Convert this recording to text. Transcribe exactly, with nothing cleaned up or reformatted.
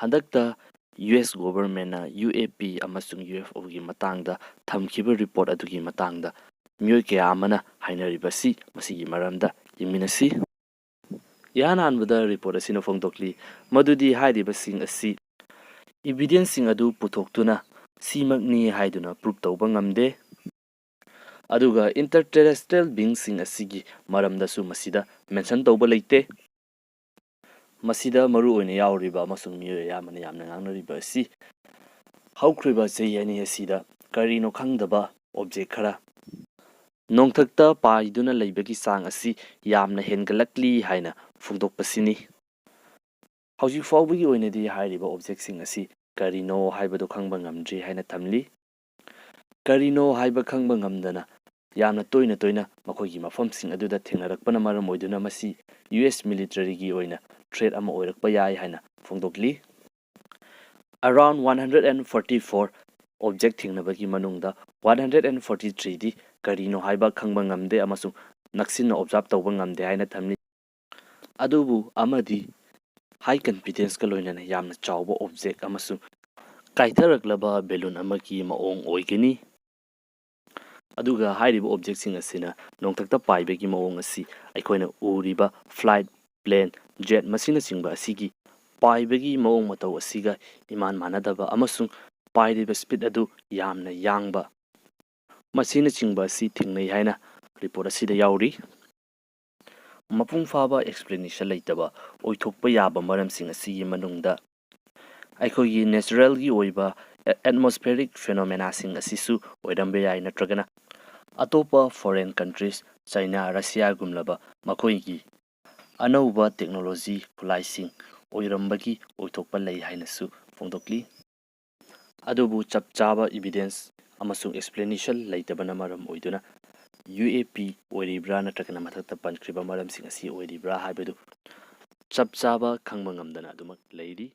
ꯍꯟꯗꯛꯇ U S ꯒꯣꯚꯔꯟꯃꯦꯟꯅ U ꯑꯦ ꯄꯤ ꯑꯃꯁꯨꯡ U F ꯑꯣꯒꯤ ꯃꯇꯥꯡꯗ ꯊꯝꯈꯤꯕ ꯔꯤꯄꯣꯔꯠ ꯑꯗꯨꯒꯤ ꯃꯇꯥꯡꯗ ꯃꯤꯑꯣꯏ ꯀꯌꯥ ꯑꯃꯅ ꯍꯥꯏꯅꯔꯤꯕꯁꯤ ꯃꯁꯤꯒꯤ ꯃꯔꯝꯗ ꯌꯦꯡꯃꯤꯟꯅꯁꯤ꯫ ꯏꯍꯥꯟ ꯍꯥꯟꯕꯗ ꯔꯤꯄꯣꯔꯠ ꯑꯁꯤꯅ ꯐꯣꯡꯗꯣꯛꯂꯤ ꯃꯗꯨꯗꯤ ꯍꯥꯏꯔꯤꯕꯁꯤꯡ ꯑꯁꯤ ꯏꯚꯤꯗꯦꯟꯁꯁꯤꯡ ꯑꯗꯨ ꯄꯨꯊꯣꯛꯇꯨꯅ ꯁꯤꯃꯛꯅꯤ ꯍꯥꯏꯗꯨꯅ ꯄ꯭ꯔꯨꯞ ꯇꯧꯕ ꯉꯝꯗꯦ꯫ ꯑꯗꯨꯒ ꯏꯟꯇꯔꯇꯦꯔꯦꯁꯇ꯭ꯔꯤꯌꯦꯜ ꯕꯤꯡꯁꯤꯡ ꯑꯁꯤꯒꯤ ꯃꯔꯝꯗꯁꯨ ꯃꯁꯤꯗ ꯃꯦꯟꯁꯟ ꯇꯧꯕ ꯂꯩꯇꯦ꯫ ꯃꯁꯤꯗ ꯃꯔꯨ ꯑꯣꯏꯅ ꯌꯥꯎꯔꯤꯕ ꯑꯃꯁꯨꯡ ꯃꯤꯑꯣꯏ ꯑꯌꯥꯝꯕꯅ ꯌꯥꯝꯅ ꯉꯥꯡꯅꯔꯤꯕ ꯑꯁꯤ ꯍꯧꯈ꯭ꯔꯤꯕ ꯆꯍꯤ ꯑꯅꯤ ꯑꯁꯤꯗ ꯀꯔꯤꯅꯣ ꯈꯪꯗꯕ ꯑꯣꯕꯖꯦꯛ ꯈꯔ ꯅꯣꯡꯊꯛꯇ ꯄꯥꯏꯗꯨꯅ ꯂꯩꯕꯒꯤ ꯆꯥꯡ ꯑꯁꯤ ꯌꯥꯝꯅ ꯍꯦꯟꯒꯠꯂꯛꯂꯤ ꯍꯥꯏꯅ ꯐꯣꯡꯗꯣꯛꯄꯁꯤꯅꯤ꯫ ꯍꯧꯖꯤꯛ ꯐꯥꯎꯕꯒꯤ ꯑꯣꯏꯅꯗꯤ ꯍꯥꯏꯔꯤꯕ ꯑꯣꯕꯖꯦꯛꯁꯤꯡ ꯑꯁꯤ ꯀꯔꯤꯅꯣ ꯍꯥꯏꯕꯗꯨ ꯈꯪꯕ ꯉꯝꯗ꯭ꯔꯤ ꯍꯥꯏꯅ ꯊꯝꯂꯤ꯫ ꯀꯔꯤꯅꯣ ꯍꯥꯏꯕ ꯈꯪꯕ ꯉꯝꯗꯅ ꯌꯥꯝꯅ ꯇꯣꯏꯅ ꯇꯣꯏꯅ ꯃꯈꯣꯏꯒꯤ ꯃꯐꯝꯁꯤꯡ ꯑꯗꯨꯗ ꯊꯦꯡꯅꯔꯛꯄꯅ ꯃꯔꯝ ꯑꯣꯏꯗꯨꯅ ꯃꯁꯤ ꯌꯨ ꯑꯦꯁ ꯃꯤꯂꯤꯇꯔꯤꯒꯤ ꯑꯣꯏꯅ ꯊ꯭ꯔꯦꯠ ꯑꯃ ꯑꯣꯏꯔꯛꯄ ꯌꯥꯏ ꯍꯥꯏꯅ ꯐꯣꯡꯗꯣꯛꯂꯤ꯫ Around one hundred and forty four object ꯊꯦꯡꯅꯕꯒꯤ ꯃꯅꯨꯡꯗ one hundred and forty three ꯗꯤ ꯀꯔꯤꯅꯣ ꯍꯥꯏꯕ ꯈꯪꯕ ꯉꯝꯗꯦ ꯑꯃꯁꯨꯡ ꯅꯛꯁꯤꯟꯅ ꯑꯣꯕꯖꯥꯔꯕ ꯇꯧꯕ ꯉꯝꯗꯦ ꯍꯥꯏꯅ ꯊꯝꯂꯤ꯫ ꯑꯗꯨꯕꯨ ꯑꯃꯗꯤ ꯍꯥꯏ ꯀꯟꯐꯤꯗꯦꯟꯁꯀ ꯂꯣꯏꯅꯅ ꯌꯥꯝꯅ ꯆꯥꯎꯕ ꯑꯣꯕꯖꯦꯛ ꯑꯃꯁꯨꯡ ꯀꯥꯏꯊꯔꯛꯂꯕ ꯕꯦꯂꯨꯟ ꯑꯃꯒꯤ ꯃꯑꯣꯡ ꯑꯣꯏꯒꯅꯤ꯫ ꯑꯗꯨꯒ ꯍꯥꯏꯔꯤꯕ ꯑꯣꯕꯖꯦꯛꯁꯤꯡ ꯑꯁꯤꯅ ꯅꯣꯡꯊꯛꯇ ꯄꯥꯏꯕꯒꯤ ꯃꯑꯣꯡ ꯑꯁꯤ ꯑꯩꯈꯣꯏꯅ ꯎꯔꯤꯕ ꯐ꯭ꯂꯥꯏꯠ, ꯄ꯭ꯂꯦꯟ, ꯖꯦꯠ ꯃꯁꯤꯅꯆꯤꯡꯕ ꯑꯁꯤꯒꯤ ꯄꯥꯏꯕꯒꯤ ꯃꯑꯣꯡ ꯃꯇꯧ ꯑꯁꯤꯒ ꯏꯃꯥꯟ ꯃꯥꯟꯅꯗꯕ ꯑꯃꯁꯨꯡ ꯄꯥꯏꯔꯤꯕ ꯁ꯭ꯄꯤꯗ ꯑꯗꯨ ꯌꯥꯝꯅ ꯌꯥꯡꯕ ꯃꯁꯤꯅꯆꯤꯡꯕ ꯑꯁꯤ ꯊꯦꯡꯅꯩ ꯍꯥꯏꯅ ꯔꯤꯄꯣꯔꯠ ꯑꯁꯤꯗ ꯌꯥꯎꯔꯤ꯫ ꯃꯄꯨꯡ ꯐꯥꯕ ꯑꯦꯛꯁꯄ꯭ꯂꯦꯅꯦꯁꯟ ꯂꯩꯇꯕ ꯑꯣꯏꯊꯣꯛꯄ ꯌꯥꯕ ꯃꯔꯝꯁꯤꯡ ꯑꯁꯤꯒꯤ ꯃꯅꯨꯡꯗ ꯑꯩꯈꯣꯏꯒꯤ ꯅꯦꯆꯔꯦꯜꯒꯤ ꯑꯣꯏꯕ ꯑꯦꯠꯃꯣꯁꯐꯤꯌꯔꯤꯛ ꯐꯦꯅꯣꯃꯦꯅꯥꯁꯤꯡ ꯑꯁꯤꯁꯨ ꯑꯣꯏꯔꯝꯕ ꯌꯥꯏ, ꯅꯠꯇ꯭ꯔꯒꯅ ꯑꯇꯣꯞꯄ ꯐꯣꯔꯦꯟ ꯀꯟꯇ꯭ꯔꯤꯁ, ꯆꯥꯏꯅꯥ, ꯔꯁꯤꯌꯥꯒꯨꯝꯂꯕ ꯃꯈꯣꯏꯒꯤ ꯑꯅꯧꯕ ꯇꯦꯛꯅꯣꯂꯣꯖꯤ ꯈꯨꯠꯂꯥꯏꯁꯤꯡ ꯑꯣꯏꯔꯝꯕꯒꯤ ꯑꯣꯏꯊꯣꯛꯄ ꯂꯩ ꯍꯥꯏꯅꯁꯨ ꯐꯣꯡꯗꯣꯛꯂꯤ꯫ ꯑꯗꯨꯕꯨ ꯆꯞ ꯆꯥꯕ ꯏꯚꯤꯗꯦꯟꯁ ꯑꯃꯁꯨꯡ ꯑꯦꯛꯁꯄ꯭ꯂꯦꯅꯦꯁꯟ ꯂꯩꯇꯕꯅ ꯃꯔꯝ ꯑꯣꯏꯗꯨꯅ ꯌꯨ ꯑꯦ ꯄꯤ ꯑꯣꯏꯔꯤꯕ꯭ꯔꯥ ꯅꯠꯇ꯭ꯔꯒꯅ ꯃꯊꯛꯇ ꯄꯟꯈ꯭ꯔꯤꯕ ꯃꯔꯝꯁꯤꯡ ꯑꯁꯤ ꯑꯣꯏꯔꯤꯕ꯭ꯔꯥ ꯍꯥꯏꯕꯗꯨ ꯆꯞ ꯆꯥꯕ ꯈꯪꯕ ꯉꯝꯗꯅ ꯑꯗꯨꯃꯛ ꯂꯩꯔꯤ꯫